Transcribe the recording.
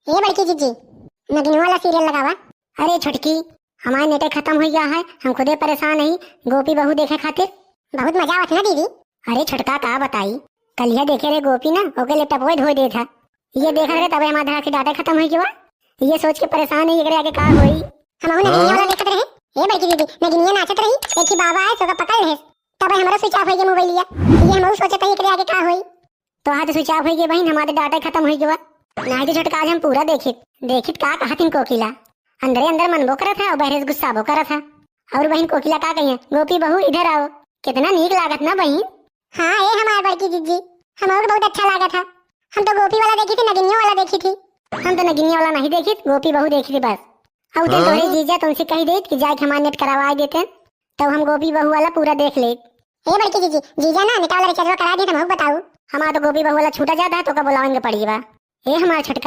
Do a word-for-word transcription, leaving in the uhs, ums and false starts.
ए बड़की जीजी, नगिनिया वाला सीरियल लगावा। अरे छोटकी, हमार नेटे खतम होइ गया है, हम खुदे परेशान हई गोपी बहू देखे खातिर। बहुत मजा आवत ना दीदी। अरे छोटका का बताई, कलिया देखे रहे गोपी ना, ओके लैपटॉपवे धोए देत है। ये देख रहे तबे हमार धरा के डाटा खतम होइ गया। ये सोच के परेशान है, एकरे आगे का होई। हमहू नगिनिया वाला देखत रहे। ए बड़की दीदी, नगिनिया नाचत रही, एक ही बाबा आए, सोका पकड़ लेस। तबे हमरो स्विच ऑफ होइ गया मोबाइलिया। ये हमहू सोचत हई एकरे आगे का होई। तोहार तो स्विच ऑफ होइ गया बहिन, हमार तो डाटा खतम होइ गया। नाहीं तो छोटका आज हम पूरा देखित, देखित का कहत हिन कोकिला। अंदरे अंदर मनबो करत है और बहरे से गुस्साबो करत है। और बहिन कोकिला का कहिए, गोपी बहू इधर आओ। कितना नीक लागत ना बहिन। हाँ ए हमार बड़की जीजी, हमहू के बहुत अच्छा लागत है। हम तो गोपी वाला देखी थी, नगिनिया वाला देखी थी। हम तो नगिनिया वाला नहीं देखी, गोपी बहू देखी थी बस। और उधर हाँ? तोहरे जीजा तुमसे कही देत कि जाए के हमार नेट करवाए देते, तब हम गोपी बहू वाला पूरा देख लेत। ए बड़की जीजी, जीजा ना नेट वाला रिचार्जवा करा देत, हमहू के बताऊ। हमार तो गोपी बहू वाला छूटा जाता है, तो का बुलावेंगे पड़ी बा। ए हमार छोटका,